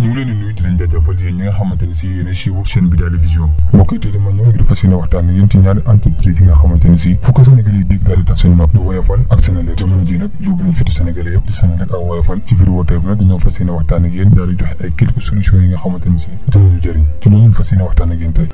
ngi leen di nuyu di leen jaajëfal yéen ñi nga xamante ni si yéen a suivre chaîne Bidew Vision mbokk yi tey dama ñëw ngir fas yéene waxtaan ak yéen ci ñaari entreprise yi nga xamante ni si fu ko Sénégal yi dégg daal di tax seen nopp du Woyofal ak Senelec jamono ji nag yóbbu nañ fiti Sénégalais yëpp di Senelec ak Woyofal ci vidéo tey nag dañoo fas yéene waxtaan ak yéen daal di joxe ay quelques solutions yi nga xamante ni si dinañu jëriñ ci loolu fas yéene waxtaan ak yéen tey.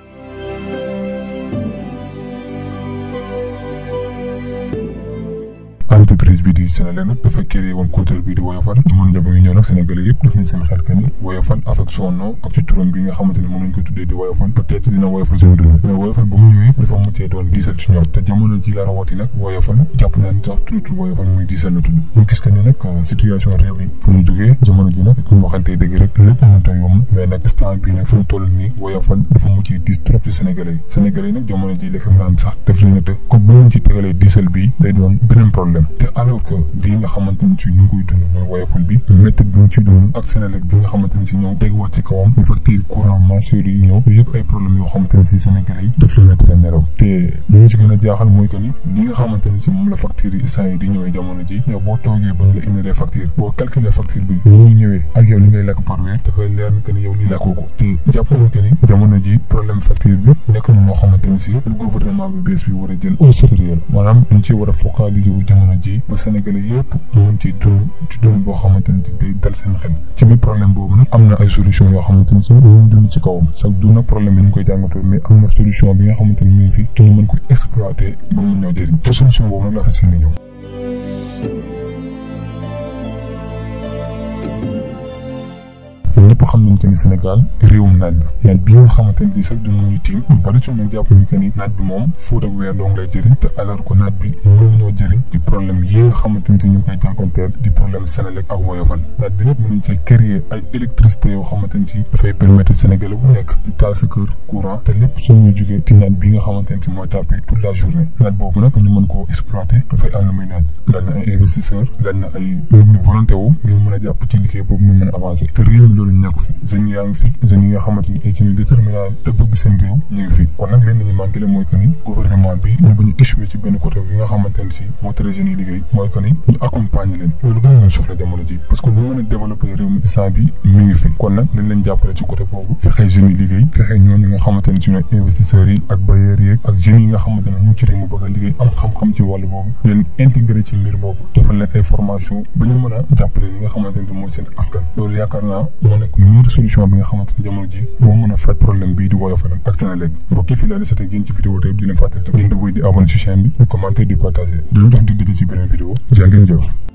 entreprise bi di Senelec nag dafa créé woon compteur bi di Woyofal jamono ja ba muy ñëw nag Sénégalais yëpp def nañ seen xel que ni Woyofal avec son nom ak ci turam bi nga xamante ne moom lañ ko tuddee di Woyofal peut-être dina Woyofal seen dund mais Woyofal ba mu ñëwee dafa muccee doon diisal ci ñoom te jamono ji la rawati nag Woyofal jàpp naa ni sax tudd Woyofal muy diisal la tudd ñu gis que ni nag situation réew mi fu ñu jógee jamono ji nag ñu waxantee dëgg rek lépp mënta yomb mais nag instant bii nag fu mu toll nii Woyofal dafa muccee diis trop ci Sénégalais yi nag jamono ji la fi mu naan sax daf leen a të comme bu ñu ci tegalee diisal bii day doon beneen problème te alors que lii nga xamante ni si ñu ngi koy dund mooy Woyofal bi métti bi ñu ciy dund ak Senelec bi nga xamante ni si ñëw teguwaat ci kawam ñu facture courant mensuel yi ñëw yëpp ay problème yoo xamante ni si Sénégalais yi daf leen a tere nelaw te li ñu ci gën a jaaxal mooy que ni li nga xamante ni si moom la facture yi saa yi di ñëwee jamono ji yow boo toogee ba ñu la indilee facture boo calculer facture bi ni muy ñëwee ak yow li ngay lakk par weer dafay leer ni que ni yow lii lakkoo ko te jàpp nañ que ni jamono ji problème facture bi nekk na moo xamante ni si lu gouvernement bi bees bi war a jël au sérieux la maanaam dañ ci war a focaliser wu jamono ji ba Sénégalais yëpp mën ci dund boo xamante ni si day dal seen xel ci biir problème boobu nag am na ay solution yoo xamante ni si ñu dund ci kawam chaque jour nag problème bi ñu ngi koy jàngatoo mais am na solution bi nga xamante ni mu ngi fi te ñu mën ko exploiter ba mu ñëw jëriñ te solution boobu nag la fas yéene ñëw. ñëpp xam nañ que ni Sénégal réewum naaj la naaj bi nga xamante ni sax du ñu tiim ñu bari ci nag jàpp ni que ni naaj bi moom fóot ak weer dong lay jëriñ te alors que naaj bi mën nañoo jëriñ ci problème yi nga xamante ni si ñu ngi koy jànkonteel di problème Senelec ak Woyofal naaj bi nag mën nañ see créer ay électricité yoo xamante ni si dafay permettre Sénégalais bu nekk di taal sa kër courant te lépp soo ñuy jógee ci naaj bi nga xamante ni si mooy tàppe toute la journée naaj boobu nag ñu mën koo exploiter dafay am lu muy naaj laaj na ay investisseurs laaj na ay nit ñu volonté wu ngir mën a jàpp ci liggéey boobu ñu mën a avancer te réew mi loolu ñàkk fi jeunes yaa ngi fi jeunes yi nga xamante ni ay jeunes déterminants te bëgg seen réew ñu ngi fi kon nag leen nañu manqué la mooy que ni gouvernement bi ñu bañ a échoué ci benn côté bi nga xamante ni si moo tere jeunes yi liggéey mooy que ni ñu accompagner leen loolu gën nañ soxla jamono ji parce que lu mën a développer réew mi instant bi mi ngi fi kon nag dañ leen jàppale ci côté boobu fexee jeunes yi liggéey fexee ñooñu nga xamante ni si ñooy investisseurs yi ak bailleurs yi ak jeunes yi nga xamante ne ñu ngi ci réew mu bëgg a liggéey am xam-xam ci wàllu boobu leen intégré ci mbir boobu defal leen ay formation ba ñu mën a jàppale li nga xamante ni mooy seen askan loolu yaakaar naa moo nekk meilleure solution bi nga xamante ni jamono ji moo mën a faj problème bii di Woyofal ak Senelec mbokk yi fii laa desate ngeen ci vidéo tey di leen fàttali ngeen di abonné ci chaîne bi di commenter di partager di leen jox dig daje ci beneen vidéo jaa ngeen jëf.